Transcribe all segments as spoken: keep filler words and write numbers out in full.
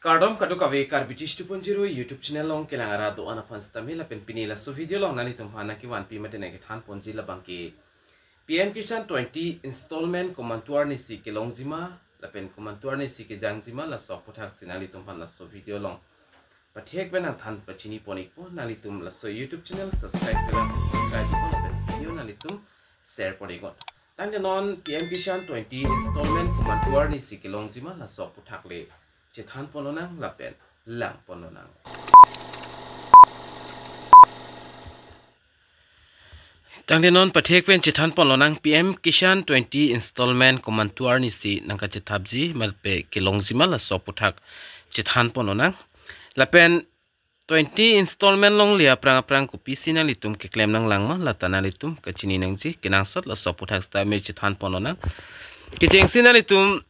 Kardom kadokave Karbi Tish two point zero YouTube channel along kelang arat do-an aphan sitame lapen pini laso video along nanglitum aphan nangkevanpi mate nangkethan ponji labang ke P M Kisan twenty installment komantu arnisi kelongji ma lapen komantu arnisi kejangji ma laso aputhak si nanglitum aphan laso video along pathek pen nangthan pachini pon ikpo. Nanglitum laso YouTube channel subscribe kelang subscribe iknon lapen video nanglitum share pon iknon. Tangte non P M Kisan twenty installment komantu arnisi kelongji ma laso aputhak le chethan pon lonang lapen lang pon lonang. Tangte non pathek pen chethan pon lonang P M Kisan twenty installment komantu arnisi nangkachethapji ma lapen kelongji ma laso aputhak chethan pon lonang. Lapen twenty installment longle aphrang aphrang kopisi nanglitum keklem nanglang ma lata nanglitum kachini nangji kenangsot laso aputhak sitame chethan pon lonang. Kechengsi nanglitum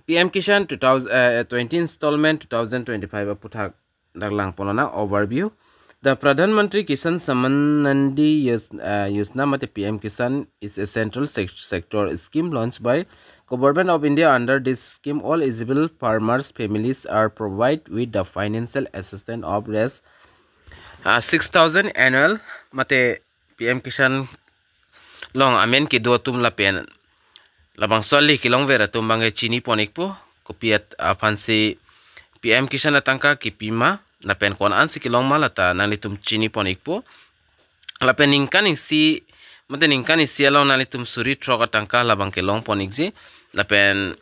P M Kisan two thousand, uh, twenty installment two thousand twenty-five aputhak dak lang pon lonang overview. The Pradhan Mantri Kisan Samman Nidhi Yoj-, uh, Yojana mate P M Kisan is a central sec- sector scheme launched by Government of India. Under this scheme, all eligible farmers families are provided with the financial assistance of rupees, uh, six thousand annual mate P M Kisan along amen kedo atum lapen labangso ali kelongver atum abang ke chini pon ikpo. Kopi at- aphansi P M Kisan atangka kipi ma lapen ko-an si kelong ma lata nanglitum chini pon ikpo. Lapen ningkan isi mate ningkan isi along nanglitum suri throk atangka labang ke long pon ikji. Lapen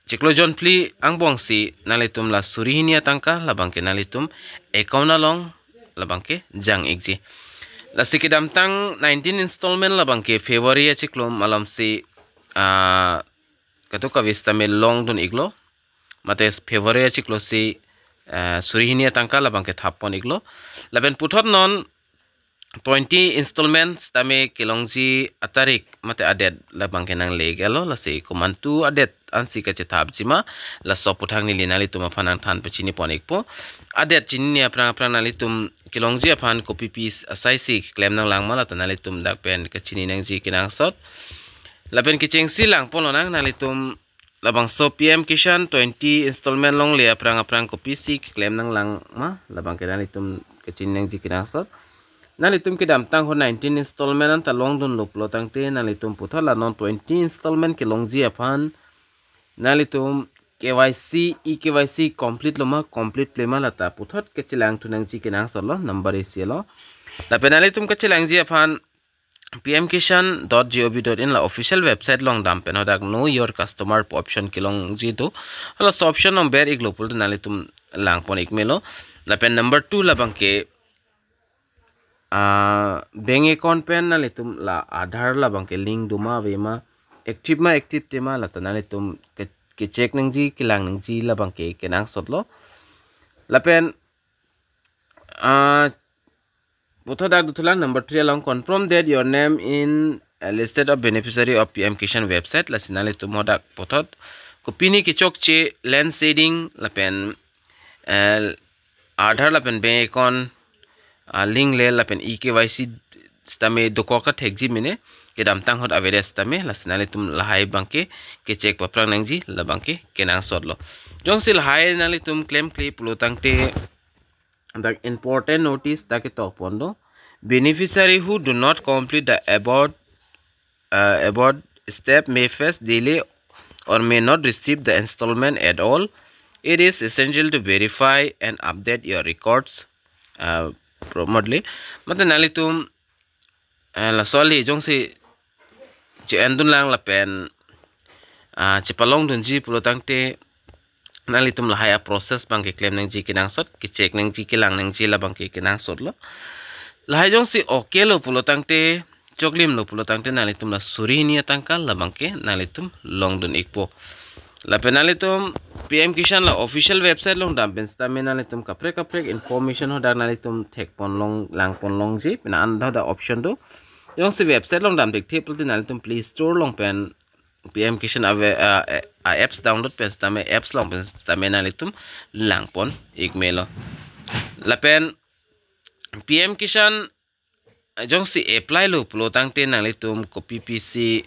chiklo jonphli angbong si nanglitum la suri hini atangka labang ke nanglitum account along labang ke jang ikji. Lasi kedamtang nineteen installment labang ke February achiklo malom si, ah, kadokave sitame longdun iklo. Mate February achiklo si, ah, suri hini atangka labang ke thap pon iklo. Lapen puthot non twenty installment sitame kelongji atarik mate adet labang ke nangle iklo, lasi komantu adet ansi kachethapji ma laso aputhak neli nanglitum aphan nangthan pachini pon ikpo. Adet chinine aphrang aphrang nanglitum kelongji aphan kopipi asai si klem nanglang ma lata nanglitum dak pen kachini nangji kenangsot. Lapen kechengsi lang pon lonang nanglitum labangso P M Kisan twenty installment longle aphrang aphrang kopisi keklem nanglang ma labang ke nanglitum kachini nangji kenangsot. Nanglitum kedamtang ho nineteen installment anta longdunlo pulo tangte nanglitum puthot la non twenty installment kelongji aphan nanglitum K Y C, e-K Y C complete lo ma, complete ple ma lata puthot kachelangthu nangji kenangsot lo, number isi lo. Lapen nanglitum kachelangji aphan P M Kisan dot G O V dot in la official website along dam pen hadak Know Your Customer pu option kelongji do. Halaso option along ber iklo pulote nanglitum lang pon ik melo. Lapen number two labang ke, ah, bank account pen nanglitum la Aadhaar labang ke link do ma ave ma, active ma active te ma lata nanglitum ke, kecheck nangji kelang nangji labang ke kenangsot lo. Lapen, ah, puthot dak dothulang number three along, confirm that your name in a list of beneficiary of P M Kisan website. Lasi nanglitum hadak puthot kopine kechokche land seeding lapen, eh, Aadhaar lapen bank account, ah, link le lapen e-K Y C sitame dokok ta thekji mene, kedamtang hot avedet sitame, lasi nanglitum lahai abang ke kecheck paphrang nangji labang ke kenangsot lo. Jongsi lahai nanglitum klemkle pulo tangte dak important notice dak ketok pon do. Beneficiary who do not complete the above, uh, above step may face delay or may not receive the installment at all. It is essential to verify and update your records, uh, promptly. Mate nanglitum, eh, laso ali jongsi che-endun lang lapen, ah, chepalongdunji pulo tangte nanglitum lahai a-process abang ke klem nangji kenangsot, kecheck nangji kelang nangji labang ke kenangsot lo. Lahai jongsi okay lo pulo tangte, choklim lo pulo tangte nanglitum la suri hini atangka labang ke nanglitum longdun ikpo. Lapen nanglitum P M Kisan la official website along dam pen sitame nanglitum kaprek kaprek information hadak nanglitum thek pon long lang pon longji, pina an hadak option do. Jongsi website along dam thekthe pulote nanglitum Play Store along pen P M Kisan ave, ah, eh, ah, apps download pen sitame apps along pen sitame nanglitum lang pon ik melo. Lapen P M Kisan, eh, jongsi apply lo pulo tangte nanglitum kopipi si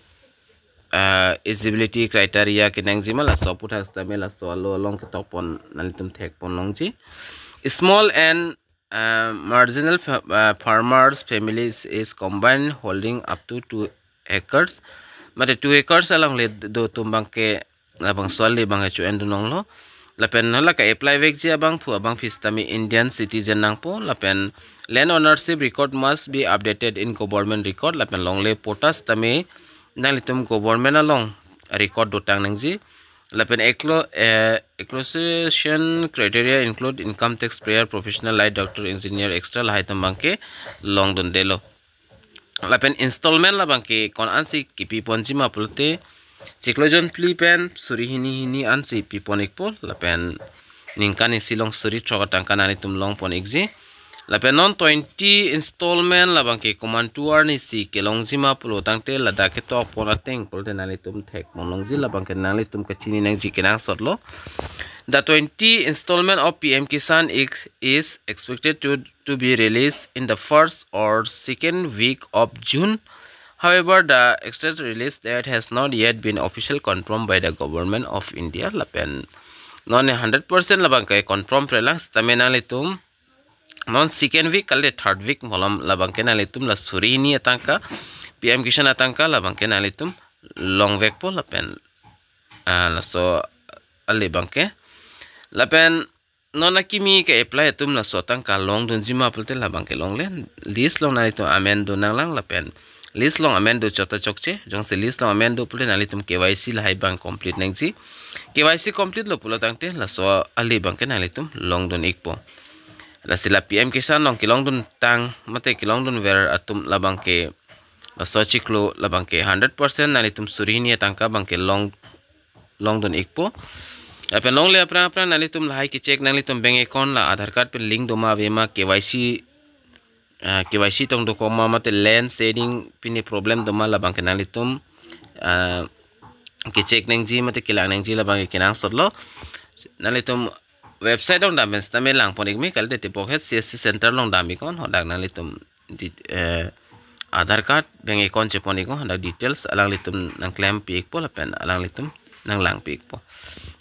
uh, eligibility criteria kenangji ma, laso aputhak sitame laso alo along ketok pon nanglitum thek pon longji. Small and uh, marginal fa- uh, farmers families is combined holding up to two acres, mate two acres along le do atum abangke labangso ali abangke chu-en dun longlo. Lapen hala ka-apply vekji abangphu abangpi sitame Indian citizen nangpo. Lapen land ownership record must be updated in government record. Lapen longle patta sitame nanglitum government along record dotang nangji. Lapen exclu- eh, exclusion criteria include income tax payer, professional like doctor, engineer, extra lahai atum abangke longdundelo. Lapen installment labangke ko-an ansi kipi ponji ma pulote chiklo jonphli pen suri hini hini ansi pi pon ikpo. Lapen ningkan isi along suri throk atangka nanglitum long pon ikji. Lapen non twenty installment labangke komantu arnisi kelongji ma pulo tangte ladak ketok pon ateng pulote nanglitum thek pon longji, labangke nanglitum kachini nangji kenangsotlo. The twenty installment of P M Kisan is, is expected to, to be released in the first or second week of June. However, the exact release date has not yet been official confirmed by the government of India. Lapen non hundred percent labangke confirm prelang sitame nanglitum non second week kali third week malom labangke nanglitum la suri hini atangka P M Kisan atangka labangke nanglitum longvekpo. Lapen ah, laso ali abangke. Lapen non akimi ka-apply atum laso atangka longdunji ma pulote labangke longle, list along nanglitum amen do nanglang. Lapen list along amen do chot ta chokche, jongsi list along amen do pulote nanglitum K Y C lahai abang complete nangji. K Y C complete lo pulo tangte laso ali abangke nanglitum longdun ikpo. Lasi la P M Kisan along kelongduntang mate kelongdunver atum labangke laso chiklo labangke hundred percent nanglitum suri hini atangka abangke long longdun ikpo. Lapen longle aphrang aphrang nanglitum lahai kecheck nanglitum bank account la Aadhaar card pen link doma avema, K Y C ah, K Y C tong dokok ma mate land sharing pini problem doma labangke nanglitum ah, kecheck nangji mate kelang nangji labangke kenangsotlo. Nanglitum website along dam pen sitame lang pon ikme, kalite tipok het C S C center along dam iknon, hadak nanglitum di- eh, Aadhaar card, bank account chepon iknon, hadak details alanglitum nangklem pi ikpo lapen alanglitum nanglang pi ikpo.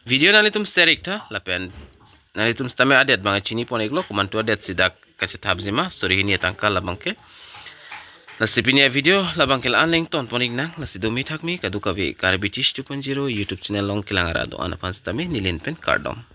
Video nanglitum share iktha lapen nanglitum sitame adet abang chini pon iklo, komantu adet si dak kachethapji ma suri hini atangka labangke. Lasi pini avideo labangke la-an le ington pon iknang. Lasi domi thakmi kadokave Karbi Tish two point zero YouTube channel along kelang ara do-an aphan sitame neli pen kardom.